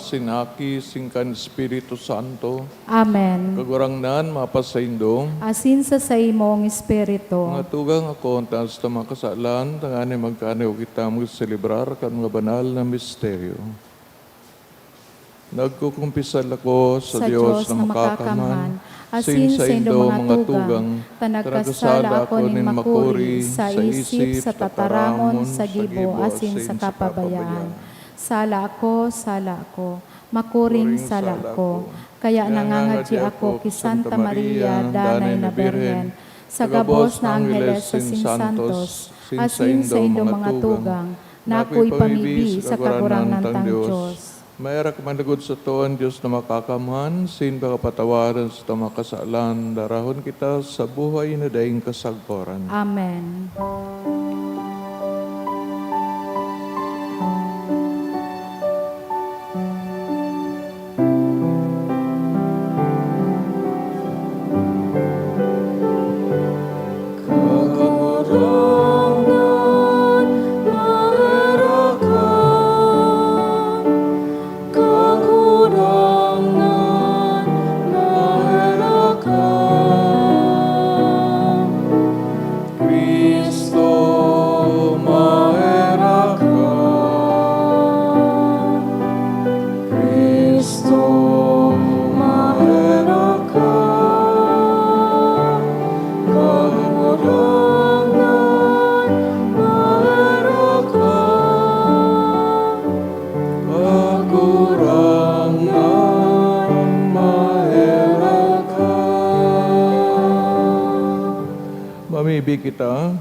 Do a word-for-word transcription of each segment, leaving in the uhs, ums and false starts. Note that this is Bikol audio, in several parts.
Asin Aki, asin kan Espiritu Santo. Amen. Kagurangnan, mapasaindo. Asin sa saimong espiritu. Mga tugang, ako ang taas na mga kasalan, tanganing magkaniw kita magselebrar kan mga banal na misteryo. Nagkukumpisal ako sa Sa Dios Dios na na makakamhan, makakamhan, asin asin sa saindo indong mga mga tugang, tugang, ta ta nagkasala nagkasala ako ako nin nin makuri makuri sa sa isip, isip, sa sa tataramon, tataramon, sa sa gibo, gibo, asin asin sa sa kapabayaan. kapabayaan. Sala ako, sala ako, makuring Makuring sala sala ako. ako. Kaya Kaya nangangadyi nangangadyi ako ako ki ki Santa Santa Maria, Maria, Danay Danay na na Birhen, Birhen, sa sa gabos gabos na na angheles angheles asin asin santos, santos, asin asin saindo saindo mga mga tugang, tugang, na na ako'y ako'y pamibi pamibi sa sa Kagurangnan Kagurangnan tang tang Dios. Dios. Maherak manlugod sato an Dios na makakamhan, asin pakapatawaran sato mga kasalan, darahon kita sa buhay na daing kasagkoran. Amen. Kagurangnan, maherak ka. Kagurangnan, maherak ka. Cristo, maherak ka. Cristo, maherak ka. Kagurangnan, maherak ka. Kagurangnan, maherak ka. Mamibi kita.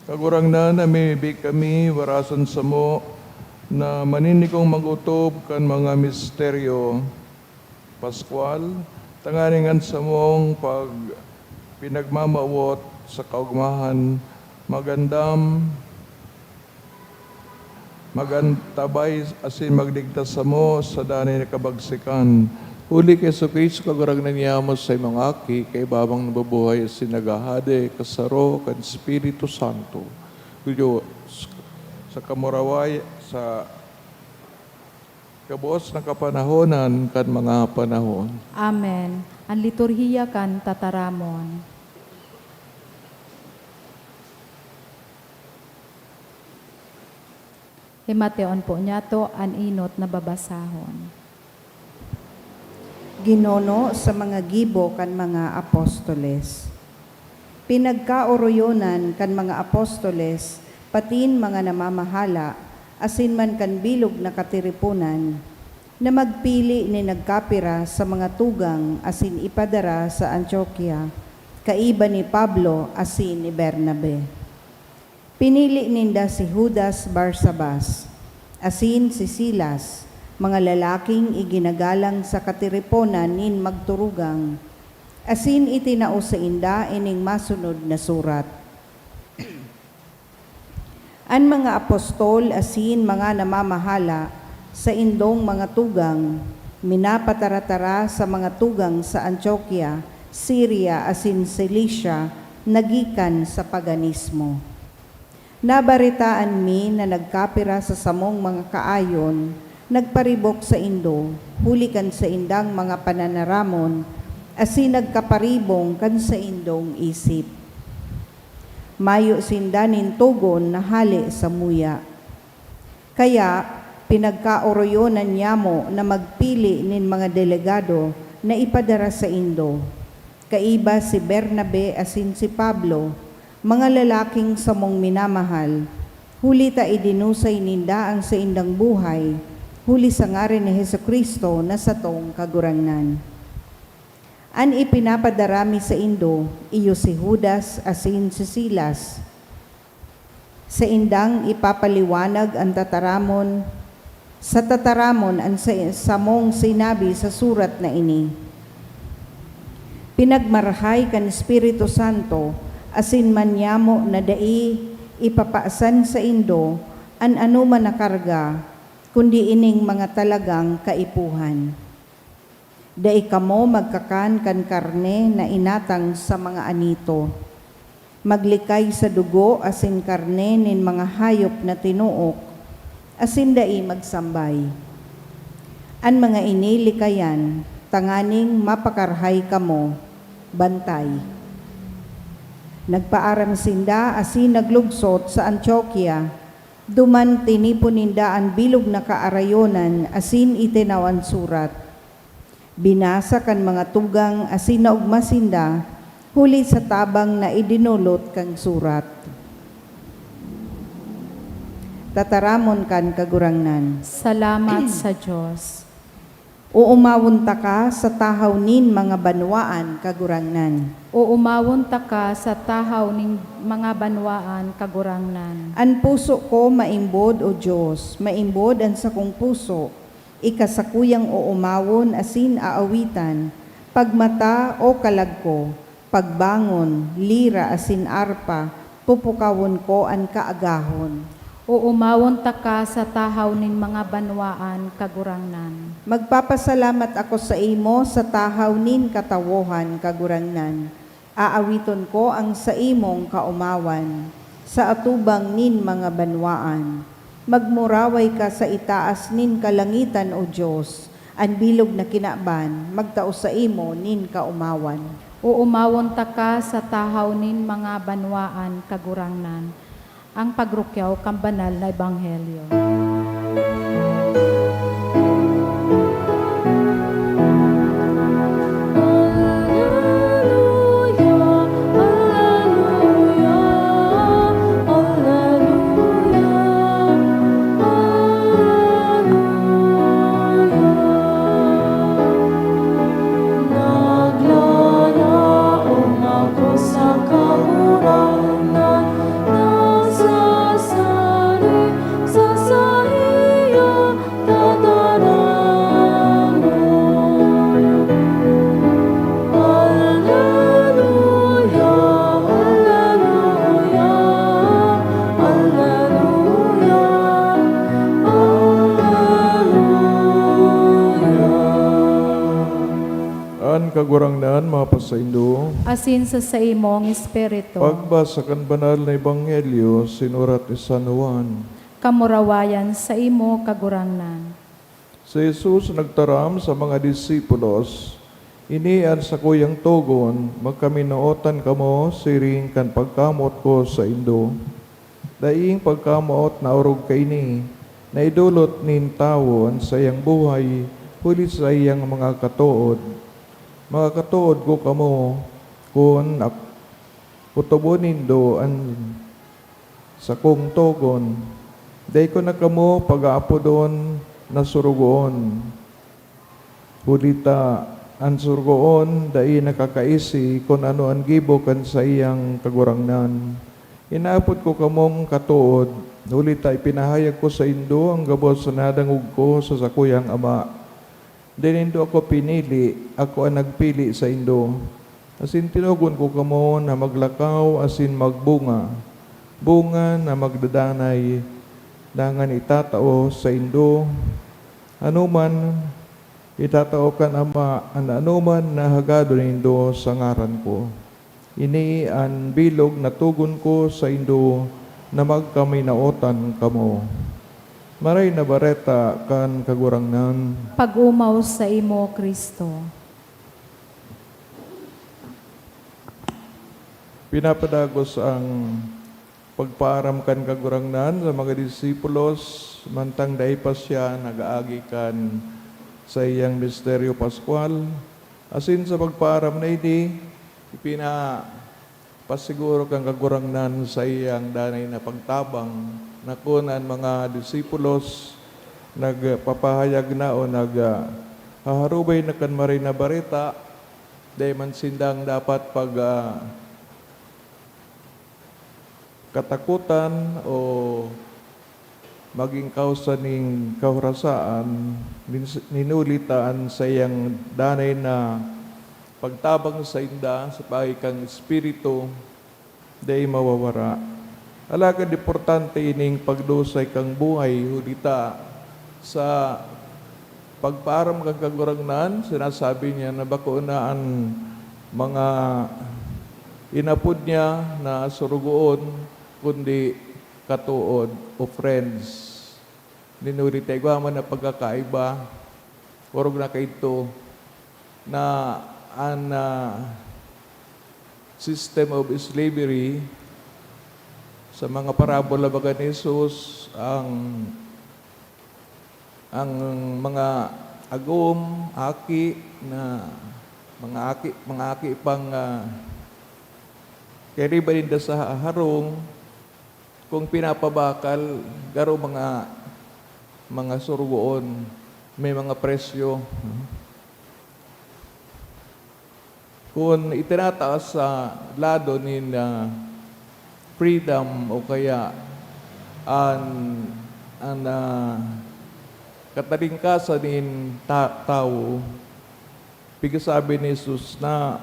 Kagurangnan, namimibi kami, warasan samo, na maninigong mag-otob kan mga misteryo Paskwal, tanganing an samong pag-, pinagmamawot sa kaogmahan magandam, magantabay asin magligtas samo sa danay na kabagsekan. Huli ki Jesu-Cristo, Kagurangnan niyamo, sa imong Aki, kaibabang nabubuhay asin naghahade, kasaro kan Espiritu Santo, Dios, sa kamuraway, sa gabos na kapanahonan kan mga panahon. Amen. An liturhiya kan tataramon. Himateon po niyato an enot na babasahon. Ginono sa mga gibo kan mga apostoles. Pinagkaoroyonan kan mga apostoles, patin mga namamahala, asin man kan bilog na katiriponan, na magpili nin nagkapira sa mga tugang asin ipadara sa Antiokia, kaiba ni Pablo asin ni Bernabe. Pinili ninda si Judas Barsabas asin si Silas, mga lalaking iginagalang sa katiriponan nin magturugang, asin itinao sainda ining masunod na surat. An mga apostol asin mga namamahala saindong mga tugang minapataratara sa mga tugang sa Antiokia, Siria asin Cilicia na gikan sa paganismo. Nabaretaan mi na nagkapira sa samong mga kaayon nagparibok saindo huli kan saindang mga pananaramon asin nagkaparibong kan saindong isip. Mayo sinda nin togon na hale samuya. Kaya, pinagkaoroyonan niyamo na magpili nin mga delegado na ipadara saindo, kaiba si Bernabe asin si Pablo, mga lalaking samong minamahal, huli ta idinusay ninda an saindang buhay huli sa ngaran ni Jesu-Cristo na satong Kagurangnan. An ipinapadara mi saindo, iyo si Judas asin si Silas. Saindang ipapaliwanag an tataramon, sa tataramon an sa, samong sinabi sa surat na ini. Pinagmarahay kan Espiritu Santo, asin manyamo na dai ipapasan saindo an anoman na karga, kundi ining mga talagang kaipuhan. Dai kamo magkakan kan karne na inatang sa mga anito. Maglikay sa dugo asin karne nin mga hayop na tinuok, asin dai magsambay. An mga ini likayan tanganing mapakarahay kamo. Bantay. Nagpaaram sinda asin naglugsot sa Antioquia. Duman tinipon ninda an bilog na kaarayonan asin itinaw an surat. Binasa kan mga tugang asin naogma sinda huli sa tabang na idinolot kan surat. Tataramon kan Kagurangnan. Salamat sa Dios. Oomawon taka sa tahaw nin mga banwaan, Kagurangnan. Oomawon taka sa tahaw nin mga banwaan, Kagurangnan. An puso ko maimbod, O Dios, maimbod an sakong puso, ika sakuyang oomawon asin aawitan, pagmata o kalag ko, pagbangon, lira asin arpa, pupukawon ko an kaagahon. Oomawon taka sa tahaw nin mga banwaan, Kagurangnan. Magpapasalamat ako saimo sa tahaw nin katawohan, Kagurangnan. Aawiton ko ang saimong kaomawan sa atubang nin mga banwaan. Magmuraway ka sa itaas nin kalangitan, O Dios, an bilog na kinaban magtao saimo nin kaomawan. Oomawon taka sa tahaw nin mga banwaan, Kagurangnan. Ang pagrukyaw kan banal na ebanghelyo. Naglalaom ako sa Kagurangnan, nagsasari sa saiyang tataramon. Alleluia, alleluia, alleluia, alleluia. An Kagurangnan mapasaindo. Asin sa saimong espiritu. Pagbasa kan Banal na Ebanghelyo sinurat ni San Juan. Kamurawayan saimo, Kagurangnan. Si Jesus nagtaram sa mga disipulos, "Ini an sakuyang togon, magkaminaotan kamo siring kan pagkamoot ko saindo." Daing pagkamoot na orog kaini na idolot nin tawo an saiyang buhay huli sa saiyang mga katood. Mga katood ko kamo, kun ak-, otobon nindo an sakong togon, dai ko na kamo pag-aapodon na sorogoon. Huli ta an sorogoon dai nakakaisi kun ano an gibo kan saiyang kagurangnan. Inaapod ko kamong katood, huli ta ipinahayag ko saindo an gabos na nadangog ko sa sakuyang Ama. Dai nindo ako pinili, ako an nagpili saindo. Asin tinugon ko kamo na maglakaw asin magbunga, bunga na magdadanay, dangan itatao saindo anoman Itatao kan Ama an anoman na hagadon nindo sa ngaran ko. Ini an bilog na togon ko saindo, na magkaminaotan kamo. Maray na Bareta kan Kagurangnan. Pag-omaw saimo, Cristo. Pinapadagos ang pagpaaram kan Kagurangnan sa mga disipulos, mantang dai pa siya nag-aagi kan saiyang misteryo paskwal. Asin sa pagpaaram na ini, ipinapasiguro kan Kagurangnan saiyang danay na pagtabang, na kun an mga disipulos nagpapahayag na o nag, ah, haharubay na kan Maray na Bareta, dai man sindang dapat pag, ah, katakotan o magin kawsa nin kahorasaan, nin-, nin huli ta an saiyang danay na pagtabang sainda sa paagi kan Espiritu dai mawawara. Alagad importante ining pagdusay kan buhay, huli ta sa pagpaaram kan Kagurangnan, sinasabi niya na bako na an mga inapod niya na sorogoon, kundi katood o friends. Nin huli ta igwa man na pagkakaiba, Orog na kaidto na an, ah, system of slavery sa mga parabola baga ni Jesus, ang, ang mga agom, aki na mga aki, mga aki pang, ah, kairiba ninda sa harong, kung pinapabakal, garo mga, mga surugoon, may mga presyo. Kun itinataas sa lado nin, ah, freedom o kaya an, an, ah, katalingkasan nin ta-, tawo, pigsabi ni Jesus na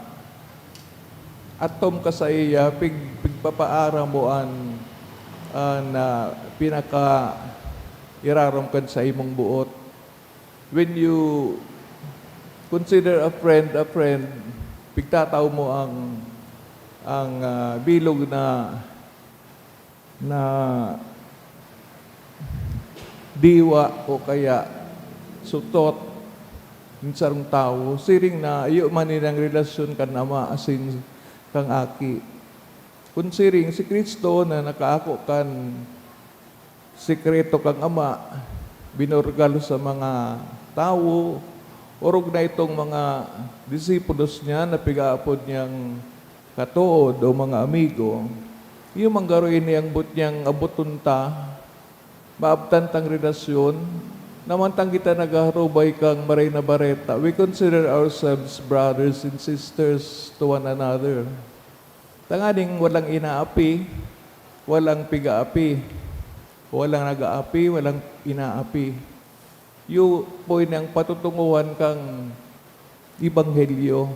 atom ka saiya, pig-, pigpapaaram mo an, an, ah, pinakairarom kan saimong boot. When you consider a friend a friend, pigtatao mo ang, ang, ah, bilog na, na diwa o kaya sutot nin sarong tawo, siring na iyo man nin ang relasyon kan ama asin kan aki. Kun siring, si Cristo na nakaako kan sikreto kan Ama, binurgal sa mga tawo, orog na itong mga disipulos niya na pigaapod niyang katood o mga amigo. Iyo man garo ini ang boot niyang aboton ta, maabtan tang relasyon, na mantang kita naghaharubay kan Maray na Bareta, we consider ourselves brothers and sisters to one another. Tanganing walang inaapi, walang pigaapi. Walang nag-aapi, walang inaapi. Iyo po ini ang patutungohan kan Ebanghelyo.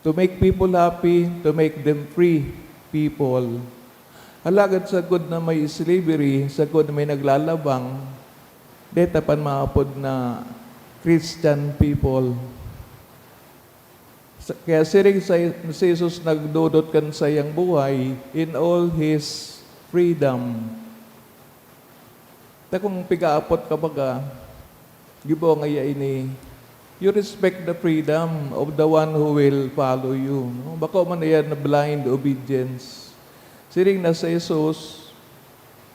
To make people happy, to make them free people. Alagad sagkod na may slavery, sagkod na may naglalabang, dai ta pa maapod na Christian people. Sa, kaya siring sa, si Jesus nagdodot kan saiyang buhay in all his freedom. Ta kung pigaapot ka baga, gibo ngaya ini, you respect the freedom of the one who will follow you, no? Bako man iyan na blind obedience. Siring na si Jesus,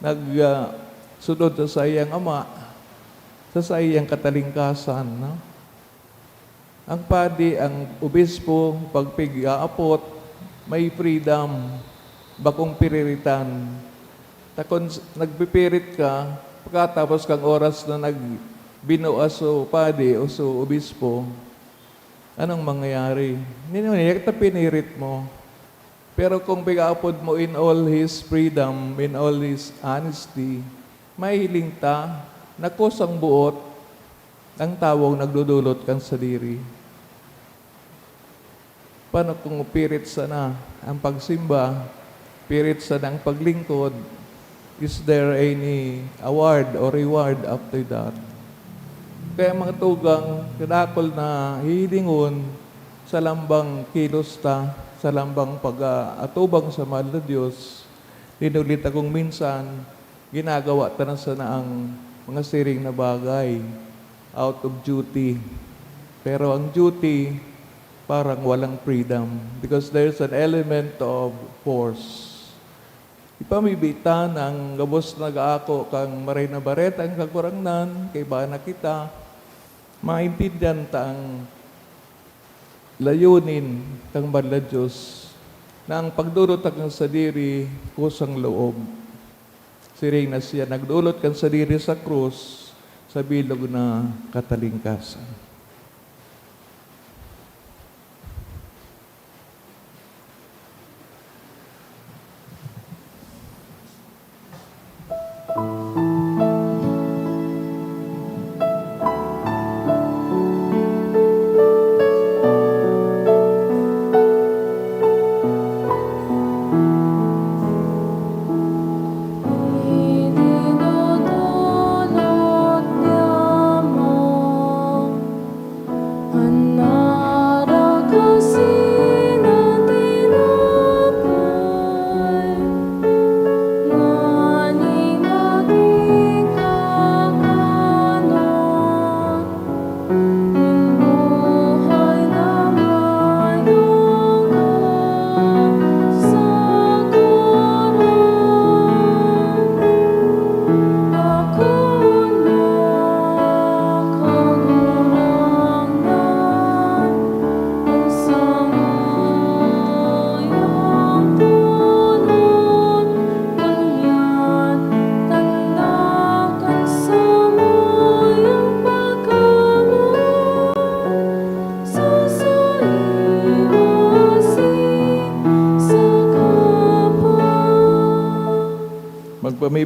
nag, ah, sunod sa saiyang Ama, sa saiyang katalingkasan, no? Ang padi, ang obispo, pag pig-aapot, may freedom, bakong piriritan. Ta kun s-, nagpipirit ka, pagkatapos kang oras na nag-, binua so padi o so obispo, anong mangyayari? Nini-, nini-, ta pinirit mo. Pero kung pig-aapod mo in all his freedom, in all his honesty, mahiling ta na kusang boot ang tawong nagdodolot kan sadiri. Paano kung pirit sana ang pagsimba, pirit sana ang paglingkod? Is there any award or reward after that? Kaya, mga tugang, kadakul na hihilingon sa lambang kilos ta, sa lambang pag-aatubang sa mahal na Dios, dinuli ta kung minsan, ginagawa ta na sana ang mga siring na bagay out of duty. Pero ang duty, parang walang freedom because there's an element of force. Ipamibi ta na an gabos na nag-aako kan Maray na Bareta, an Kagurangnan, kaiba na kita, maintindihan ta an layunin kan Mahal na Dios, na an pagdolot kan sadiri kusang loob. Siring na siya nagdolot kan sadiri sa krus sa bilog na katalingkasan.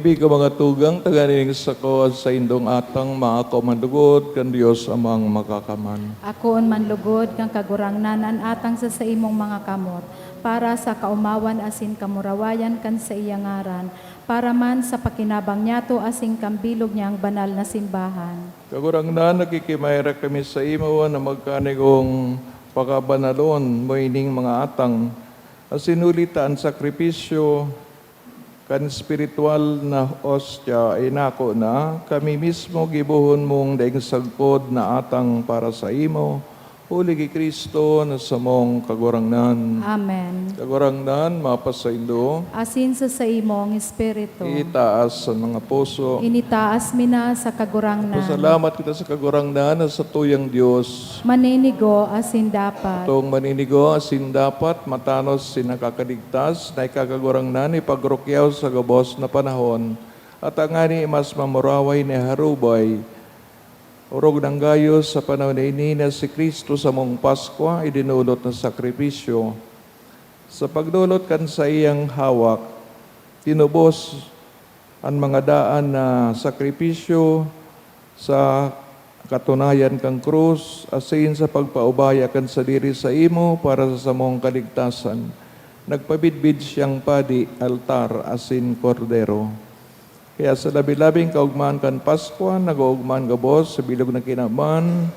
Bigo mga tugang, tanganing sako an saindong atang maako man lugod kan Dios Amang Makakaman. Akoon man lugod kan Kagurangnan an atang sa saimong mga kamot, para sa kaomawan asin kamurawayan kan saiyang ngaran, para man sa pakinabang niyato asin kan bilog niyang banal na simbahan. Kagurangnan, nakikimaherak kami saimo na magkanigong pakabanalon mo ining mga atang, asin huli ta an sakripisyo kan espiritual na hostya inako na, kami mismo gibohon mong daing sagkod na atang para saimo, huli ki Cristo na samong Kagurangnan. Amen. Kagurangnan, mapasaindo. Asin sa saimong espiritu. Itaas an mga puso. Initaas mi na sa Kagurangnan. Pasalamat kita sa Kagurangnan na satuyang Dios. Maninigo asin dapat. Satong maninigo asin dapat, matanos sin nakakaligtas, na ika Kagurangnan, ipagrukyaw sa gabos na panahon, at tangani mas mamuraway na harubay, orog nang gayo sa panahon na ini na si Cristo samong Paskwa, idinolot na sakripisyo. Sa pagdolot kan saiyang hawak, tinubos an mga daan na sakripisyo sa katunayan kan krus, asin sa pagpaubaya kan sadiri saimo para sa samong kaligtasan, nagpabidbid siyang padi, altar, asin kordero. Kaya sa labi-labing kaogmahan kan Paskwa, nag-oogmahan gabos sa bilog na kinaban,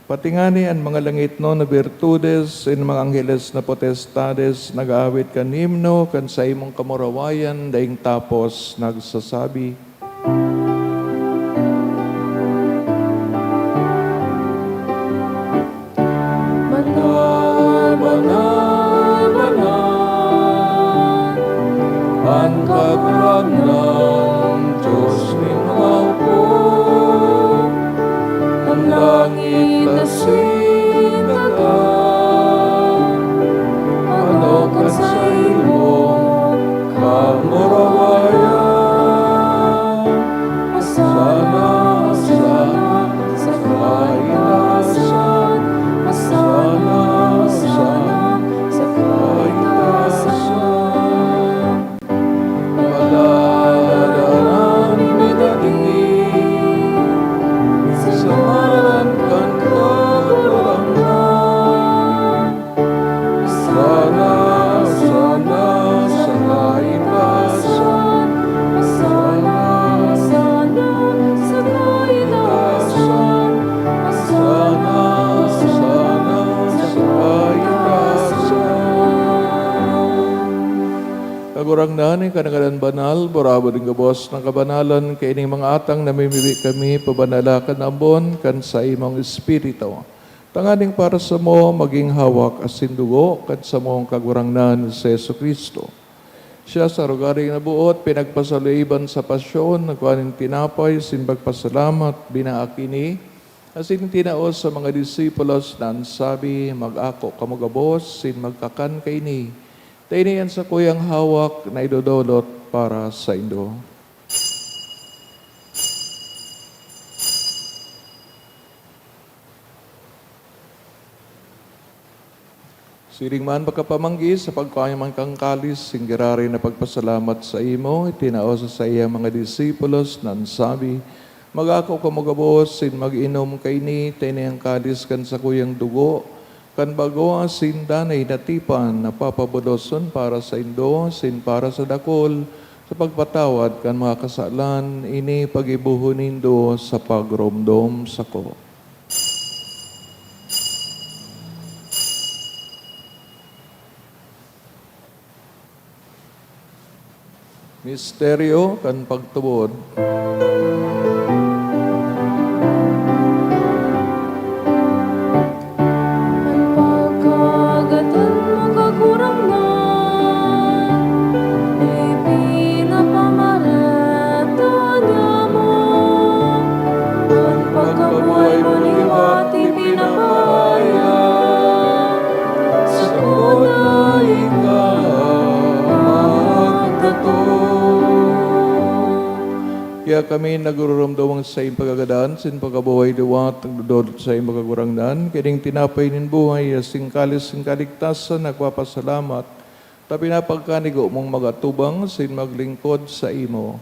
pati ngani an mga langitnon na birtudes, an mga angheles na potestades, nag-aawit kan himno kan saimong kamurawayan, daing tapos nagsasabi, Banal, banal, banal, an Kagurangnan, Dios nin mga hukbo. An langit asin daga, manok kan saimong kamurawayan. Hosana, Hosana sa kaitaasan. Hosana, Hosana sa kaitaasan. Padadalan mi digdi sa ngaran kan Kagurangnan. Hosana, Hosana sa kaitaasan. Hosana, Hosana sa kaitaasan. Hosana, Hosana sa kaitaasan. Kagurangnan, ika na ngadan banal, burabod nin gabos na kabanalan, kaining mga atang namimibi kami, pabanala kan ambon kan saimong Espiritu. Tanganing para samo magin hawak asin dugo kan samong Kagurangnan si Jesu-Cristo. Siya sa arogaring naboot, pinagpasaluiban sa pasyon, nagkua nin tinapay, asin pagpasalamat, binaak ini, asin tinao sa mga disipulos na an sabi, "Mag-ako kamo gabos, asin magkakan kaini, ta ini an sakuyang hawak na idodolot para saindo." Siring man pagkapamanggi, sa pagkua man kan kalis, asin giraray na pagpasalamat saimo, itinao sa saiyang mga disipulos, na an sabi, "Mag-ako kamo gabos, asin mag-inom kaini, ta ini an kalis kan sakuyang dugo, kan bago asin danay na tipan, na papabuloson para saindo, asin para sa dakul, sa pagpatawad kan mga kasalan. Ini paggibohon nindo sa pagromdom sako." Misteryo kan pagtubod. An pagkagadanan mo, Kagurangnan, ipinapamarata niamo. An pagkabuhay mo liwat ipinapaaya, sagkod na ika magdatong. Kaya kami nagururumdom sa saiyang pagkagadan, sin pagkabuhay liwat, nagdodolot sa saiyang Kagurangnan, kaining tinapay nin buhay, asin kalis nin kaligtasan, nagpapasalamat, ta pinapagkanigo mong mag-atubang asin maglingkod saimo.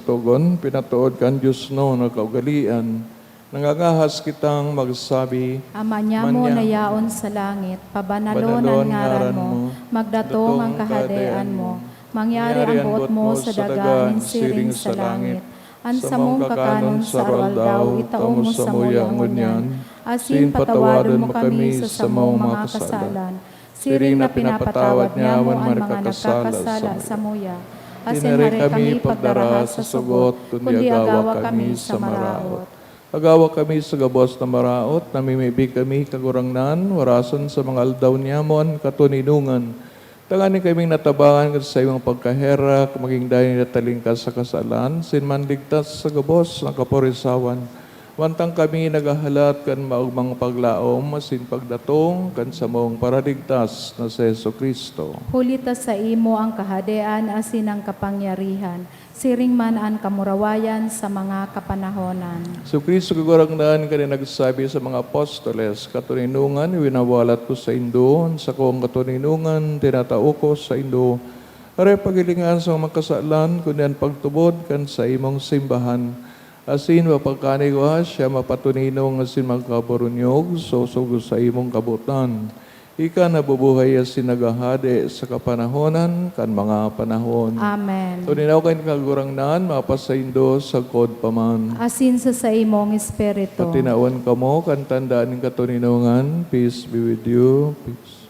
Santogon, pinatood kan diosnon na kaugalian, nangangahas kitang magsabi, Ama niamo na yaon sa langit, pabanalon an ngaran mo, magdatong an kahadean mo, mangyari an boot mo sa daga nin siring sa langit. An samong kakanon sa aroaldaw, itao mo samuya ngunyan, asin patawadon mo kami sa samong mga kasalan, siring na pinapatawad niamo an mga nakakasala samuya. Asin hare kami pagdaraha sa sugot, kundi agawa kami sa maraot. Agawa kami sa gabos na maraot, namimibi kami, Kagurangnan, warasan sa mga aldaw niamo an katoninongan, tanganing kaming natabangan kan saimong pagkaherak, magin dai natalingkas sa kasalan, asin manligtas sa gabos na kaporisawan. Mantang kami naghahalat kan maogmang paglaom asin pagdatong kan samong Paraligtas na si Jesu-Cristo. Huli ta saimo an kahadean asin an kapangyarihan, siring man an kamurawayan sa mga kapanahonan. Si Cristo Kagurangnan, kan nagsabi sa mga apostoles, "Katoninongan winawalat ko saindo, an sakong katoninongan tinatao ko saindo." Aray paghilingan sa mga kasalan, kundi an pagtubod kan saimong simbahan. Asin mapagkanigwa siya mapatoninong asin magkaburunyog, sosog sa imong kabotan. Ika nabubuhay asin naghahade sa kapanahonan kan mga panahon. Amen. Tuninaw kan Kagurangnan, mapasaindo sagkod pa man. Asin sa saimong espiritu. Patinawan kamo kan tanda nin katoninongan. Peace be with you. Peace.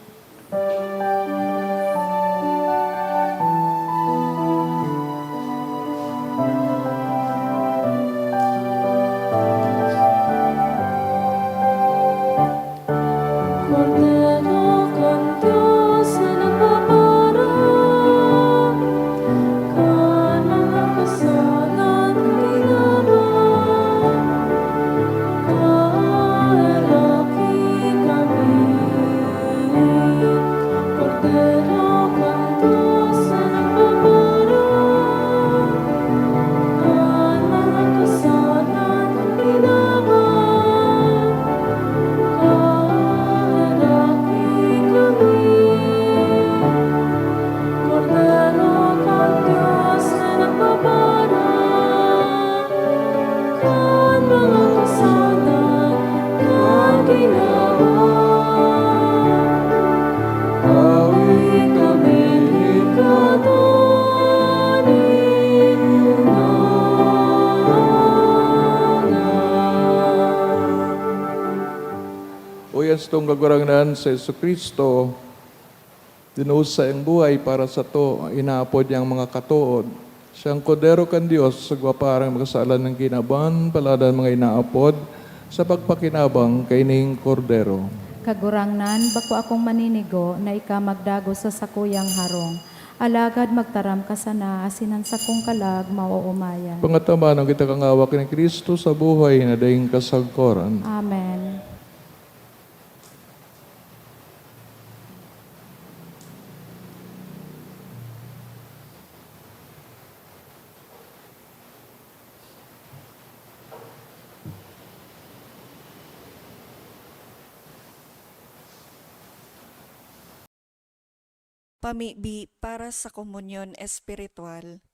Kordero kan Dios na nagpapara kan mga kasalan, kinaban, kaheraki kami. Kordero kan Dios na nagpapara kan mga kasalan, kinaban, kaheraki kami. Kordero kan Dios na nagpapara kan mga kasalan, kan kinaban, awi kami nin katoninongan. Uya satong Kagurangnan si Jesu-Cristo, dinusa ang buhay para sato, inaapod niya ang mga katood. Siyang Kordero kan Dios, sagwa pa harong makasalan nin kinaban, paladan mga inaapod sa pagpakinabang kaining Kordero. Kagurangnan, bako akong maninigo na ika magdagos sa sakuyang harong. Alagad magtaram ka sana, asin an sakong kalag maoomayan. Pangatabanon kita kan hawak ni Cristo sa buhay na daing kasagkoran. Amen. Pamibi para sa komunyon espiritual.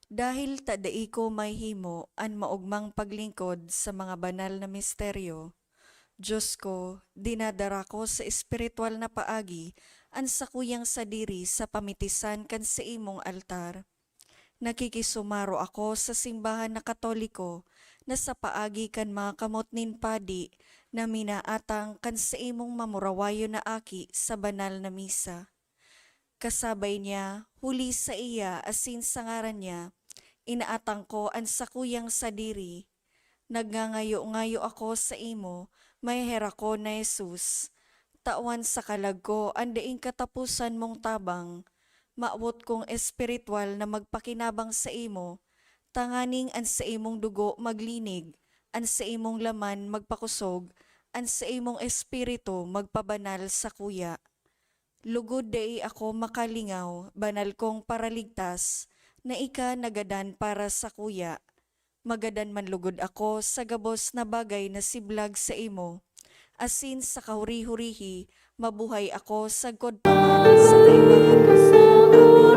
Dahil ta dai ko mahihimo an maogmang paglingkod sa mga banal na misteryo, Diyos ko, dinadara ko sa espiritual na paagi an sakuyang sadiri sa pamitisan kan saimong altar. Nakikisumaro ako sa simbahan na Katoliko na sa paagi kan mga kamot nin padi na minaatang kan saimong mamurawayon na aki sa banal na misa. Kasabay niya, huli saiya asin sa ngaran niya, inaatang ko an sakuyang sadiri. Nagngangayo-ngayo ako saimo, maheherakon na Jesus. Tawan sa kalag ko an daing kataposan mong tabang. Mawot kong espiritual na magpakinabang saimo, tanganing an saimong dugo maglinig, an saimong laman magpakosog, an saimong espiritu magpabanal sakuya. Lugod dai ako makalingaw, banal kong Paraligtas, na ika nagadan para sakuya. Magadan man lugod ako sa gabos na bagay na siblag saimo, asin sa kahuri-hurihi mabuhay ako sagkod pa man sa kaibahan mo. Amen.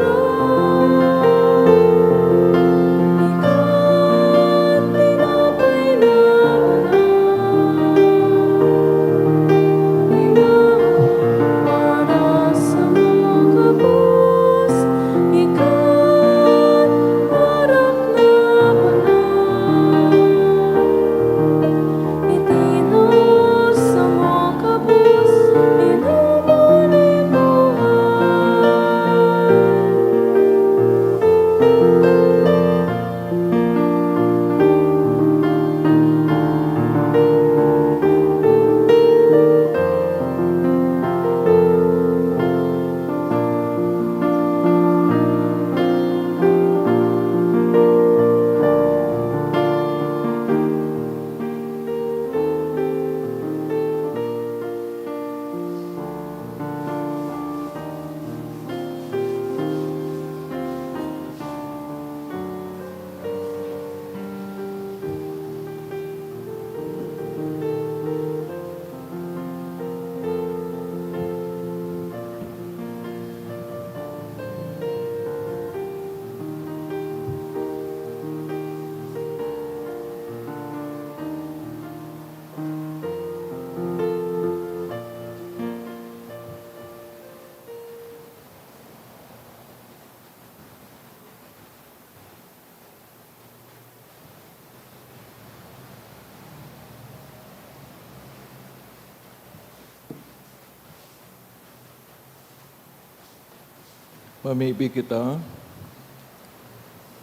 Mamibi kita.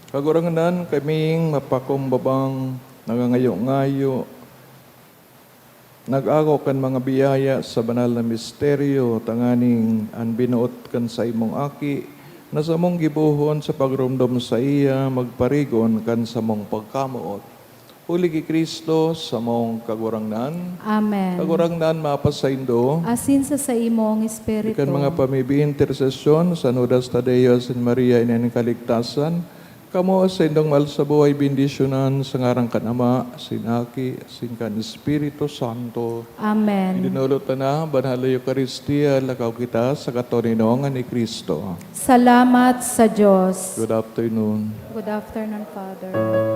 Kagurangnan, kaming mapakumbabang nangangayo-ngayo, nag-ako kan mga biyaya sa banal na misteryo, tanganing an binoot kan saimong Aki, na samong gibohon sa pagromdom saiya, magparigon kan samong pagkamoot. Huli ki Cristo, samong Kagurangnan. Amen. Kagurangnan, mapasaindo. Asin sa saimong espiritu. Kan mga pamibi, intersesyon San Judas Tadeo asin Maria, Ina nin Kaligtasan, kamo saindong mahal sa buhay, bendisyonan sa ngaran kan Ama, asin Aki, asin kan Espiritu Santo. Amen. Idinulot ta na, Banal na Eukaristia, lakaw kita sa katoninongan ni Cristo. Salamat sa Diyos. Good afternoon. Good afternoon, Father.